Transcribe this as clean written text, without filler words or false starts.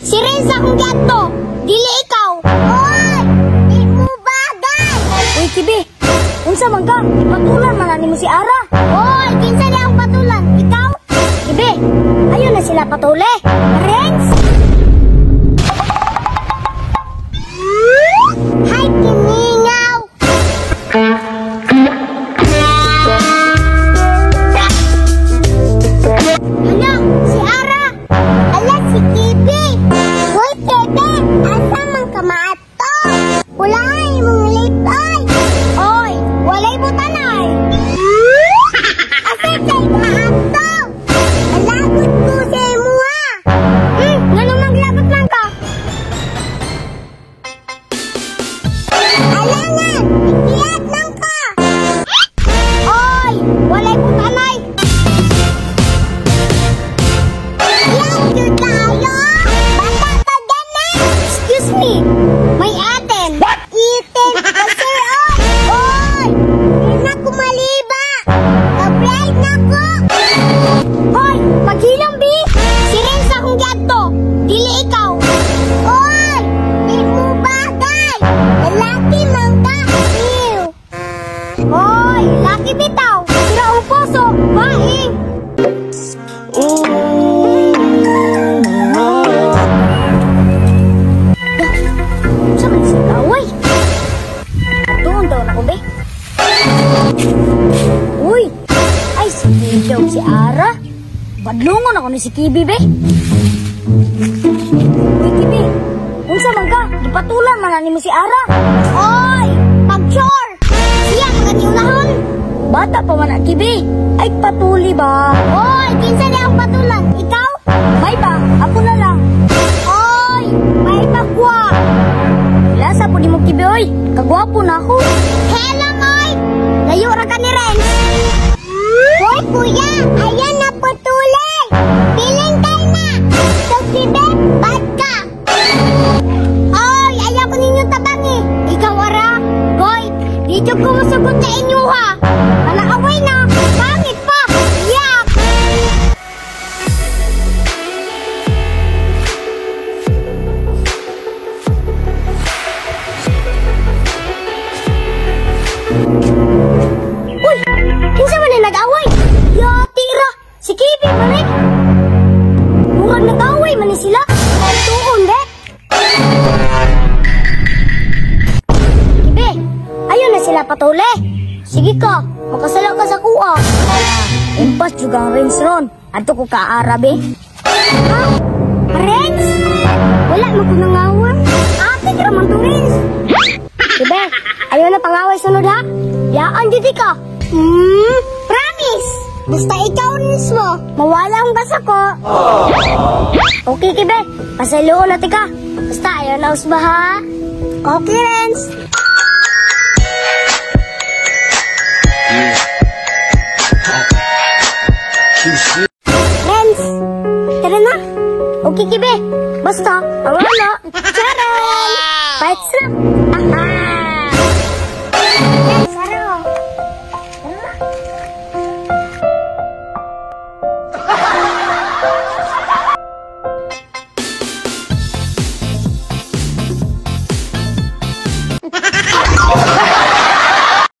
Si Renz akong giadto, dili ikaw. Oy, di mo bagay. Uy, Kibi, unsa man ka? Patulan man na nimo si Ara. Oy, kinsa di akong patulan? Ikaw? Kibi, ayaw na sila patuli. Renz? Hi, kiningaw. Hala, si Ara. Hala, si Kibi. Hoy, Kibi, asa man ka maato? Wala ay imong lipay. Oy, walay butanay. Asa kay maato? Malagot ko sa imuha. Ngano maglagot man ka? Alangan, ikiyat lang ka. Oy, walay butanay. Iyat yun tayo. Bata pa gani. Excuse me, may atin. What? Itin ka, sir, oy. Oy, di na ko maliba. Ka-bride na ko. Hoy, paghilang bi. Si Renz akong giadto, dili ikaw. Oy, di mo bagay. Lalaki man ka. Ew. Hoy, laki bitaw. Sira ang puso, baing. Unsa man si kaway? Tuon daw na ko be. Uy, ay si Kibi og si Ara. Badlungon ako ni si Kibi be. Uy, Kibi, unsa man ka? Gipatulan man na nimo si Ara. Oy, pag-chore. Siya mga tiunahon. Bata pa man na Kibi. Ay patuli ba? Oy, kinsa di akong patulan? Ikaw? May ba? Ako na lang. Oy, may bakwa. Lasa po di mo Kibi oy. Kagwapo na ako. Hello, oy. Layo ra ka ni Renz. Hoy, kuya, ayan na putulay. Piling kay na. So, Kibi, bad ka. Oy, ayaw ko ninyo tabangi. Ikaw, ara. Hoy, dito ko masugot sa inyo, ha. Manaaway na. Pangit pa. Yak. Uy, kinsa man ni nag-away? Yati ra, si Kibi man eh. Murag nag-away man ni sila. Tuon be. Kibi, ayaw na sila patuli. Sige ka, makasala ka sa kuha. Impas juga ang Renz ron. Adto ko ka Arabe. Ha? Renz? Wala man ko nangaway. Ate ka man to Renz. Kibi, ayaw na pangaway sunod ha. Yaan jud ka. Promise. Basta ikaw mismo, mawala ang basa ko. Okay, Kibe. Pasayloon na tika. Basta ayaw na usba ha. Okay, Renz. Renz, tara na. Okay, Kibe. Basta, ang wala. Charan! Fights na.